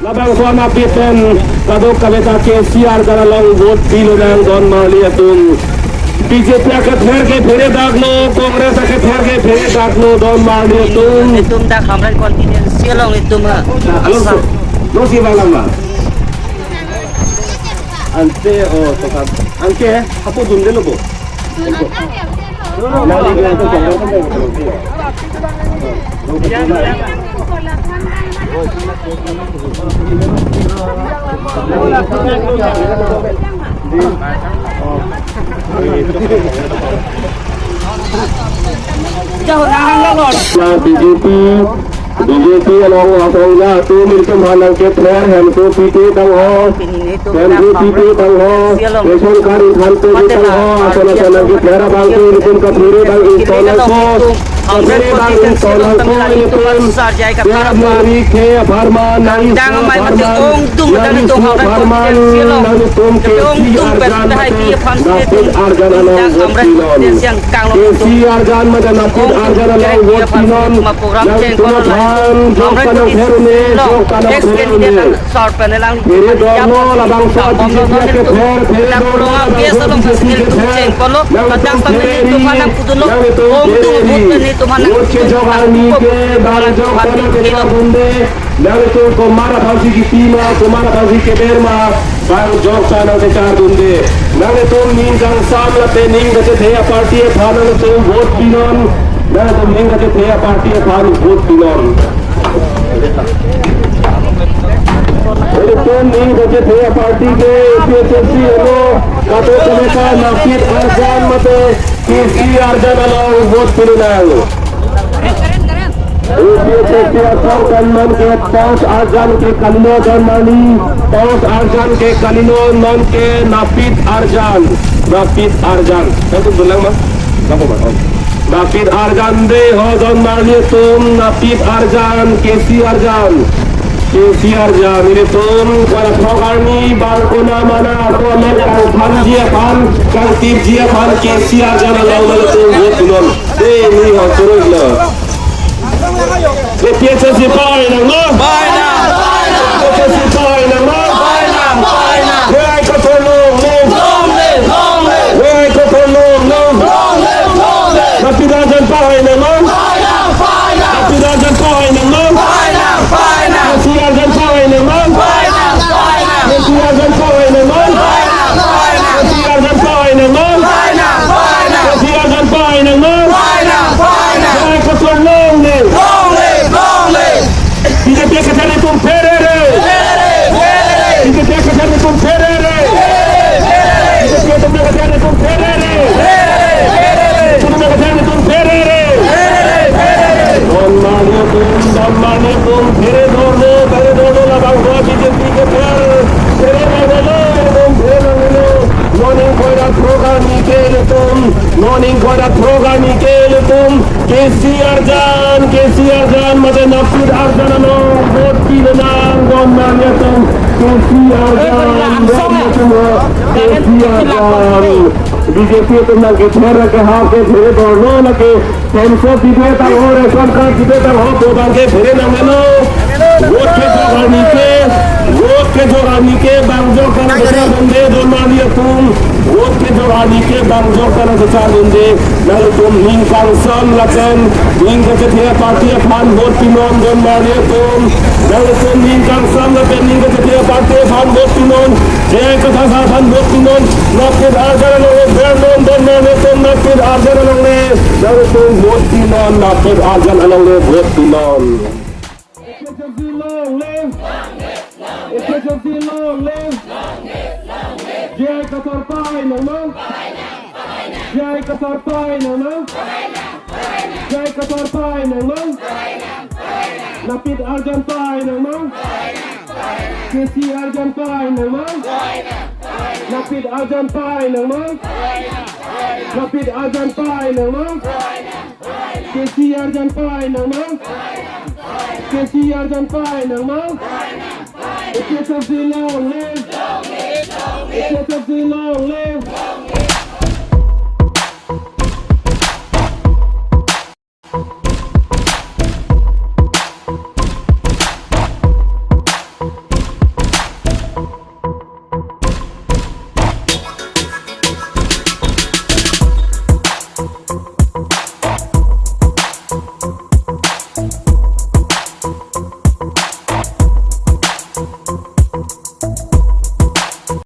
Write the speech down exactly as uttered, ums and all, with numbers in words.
Labangso anapit pen kadokave ta K C Arjan along vote pilonang don marli atum. B J P akepher ke phere daklo, Congress akepher ke phere daklo don marli atum. Itum dak Hamren constituency along itum ha. Alo, Assam. Lo si bang lama. Ante, oh, tokat. Ante, apo dundelo bo. Ya, B J P, B J P along asong ya, atum ilitum aphan nangkepher, hemso pite tangho, hemso pite tangho, ration card ingthan pite tangho, ason ason nangkepher abang ke ilitum kaphere abang ingthan nangkok, kaphere abang ingthan nangkok ilitum. Biar nangri ke apharman, nangri apharman, nangri apharman, nangtum K C Arjan mate Napit Arjan along vote pilon. K C Arjan mate Napit Arjan along vote pilon. Nangtum aphan jok ta nangpher un-e, jok ta nangpher un-e. Phere dorlo labangso B J P akepher, phere dorlo labangso B J P akepher. Nangtum phere ri, nangtum phere ri. Vote kejok arni ke bang jok ta nangpher un-e. Nangtum komat aphansi kipi ma, komat aphansi keber ma, bang jok ta nangkechar dunde. Nangtum ning kangsam lapen ning kachethe aparty aphan nangtum vote pilon. Nangtum ning kachethe aparty aphan vote pilon. Nangtum ning kachethe aparty ke A P H L C alo, kadokave ta Napit Arjan mate K C Arjan along vote pilonang. A P H L C asong pen non ke Paos Arjan ke kalilo don marli, Paos Arjan ke kalilo, non ke Napit Arjan, Napit Arjan. Nangtum dolang ma? Nangko ma? Oh. Napit Arjan de ho don marli atum, Napit Arjan, K C Arjan. K C Arjan, ilitum pada throk arni bang konat mana ako amen kangthanji aphan, kangtipji aphan K C Arjan along nangtum vote pilon. Dei ni ha turun lo. A P H L C pahai nanglo. Pahai nang. A P H L C pahai nanglo. Pahai nang, pahai nang. Wai Kothor longle. Longle, longle. Wai Kothor longle. Longle, longle. Napit Arjan pahai nanglo. Pahai nang, pahai nang. Napit Arjan pahai nanglo. Pahai nang, pahai nang. K C Arjan pahai nanglo. Pahai nang, pahai nang. K C Arjan pahai nanglo. Pahai nang, pahai nang. K C Arjan pahai nanglo. Pahai nang, pahai nang. K C Arjan pahai nanglo. Pahai nang, pahai nang. Wai Kothor longle. Longle, longle. B J P akepher atum phere re. Phere re, phere re. B J P akepher atum phere re. Phere re, phere re. B J P atum akepher atum phere re. Phere re, phere re. B J P atum akepher atum phere re. Phere re, phere re. Don marli atum, don marli atum, phere dorlo, phere dorlo labangso B J P akepher. Phere dorlo, atum phere dorlo. Non ingkoi ra throk arni ke ilitum, non ingkoi ra throk arni ke ilitum K C Arjan, K C Arjan mate Napit Arjan along vote pilonang don marli atum. K C Arjan, don marli atum, K C Arjan. B J P atum nangkepher ke ha ke phere dorlo lake. Hemso pite tangho, ration card pite tangho, pu abang ke phere nanglo. Vote kejok arni ke, vote kejok arni ke bang jok ta nangkechar dunde don marli atum. Vote kejok arni ke bang jok ta nangkechar dunde. Nangtum ning kangsam lapen ning kachethe aparty aphan vote pinon don marli atum. Nangtum ning kangsam lapen ning kachethe aparty aphan vote pinon. J I Kathar aphan vote pinon. Napit Arjan alongle bernon don marli atum, Napit Arjan alongle. Nangtum vote pinon, Napit Arjan alongle vote pinon. A P H L C long live! A P H L C long live! J I Kathar pahai nangma? J I Kathar pahai nangma? J I Kathar pahai nangma? Napit Arjan pahai nangma? K C Arjan pahai nangma? Napit Arjan pahai nangma? Napit Arjan pahai nangma? K C Arjan pahai nangma? K C Arjan pahai nangma? A P H L C long live! A P H L C long live!